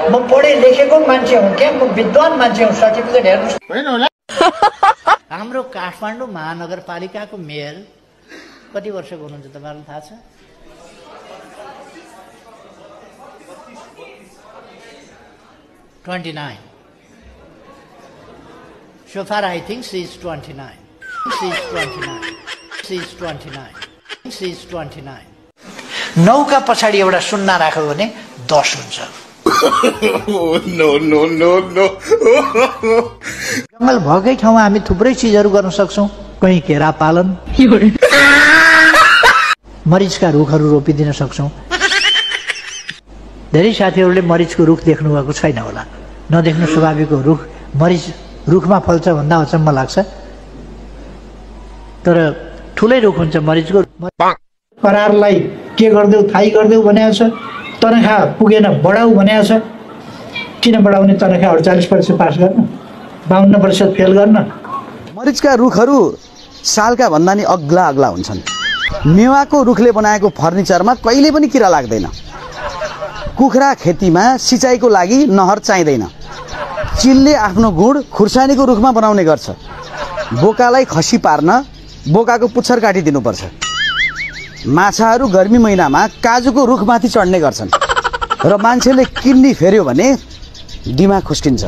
म पढे लेखेको मान्छे हुँ क्या, म विद्वान मान्छे हुँ, सर्टिफिकेट हेर्नु। हाम्रो काठमाडौँ महानगरपालिकाको मेयर कति वर्षको हुनुहुन्छ तपाईहरुलाई थाहा छ? 29. So far I think she is 29. She is 29. She is 29. She is 29. नौका पछाडि एउटा शून्य राख्यो भने 10 हुन्छ। नो जंगल भएकै ठाउँमा हामी थुप्रै चीजहरु गर्न सक्छौं। कहीं केरा पालन, मरिचका रुखहरु रोपिदिन सक्छौं। धेरै साथीहरुले मरिचको रुख देख्नु भएको छैन होला। नदेख्नु स्वाभाविक हो। रुख मरिच रुखमा फल्छ भन्दा अचम्म लाग्छ, तर ठुलै रुख हुन्छ मरिचको। करारलाई के गर्देऊ थाई गर्देऊ भनेको छ, तनखा पुगेन बढाऊ भनेको छ। किन बढाउने? तनखा 48% पास गर्न, 52% फेल गर्न। मरिचका रुखहरू सालका भन्दा नि अग्ला अग्ला हुन्छन्। मेवाको रुखले बनाएको फर्निचरमा कहिले पनि किरा लाग्दैन। कुखुरा खेतीमा सिँचाइको लागि नहर चाहिँदैन। चिलले आफ्नो गुड खुर्सानीको रुखमा बनाउने गर्छ। बोकालाई खसी पार्न बोकाको पुच्छर काटिदिनुपर्छ। माछाहरू गर्मी महिनामा काजुको रुखमाथि चढ्ने गर्छन् र मान्छेले किडनी फेर्यो भने दिमाग खुस्किन्छ।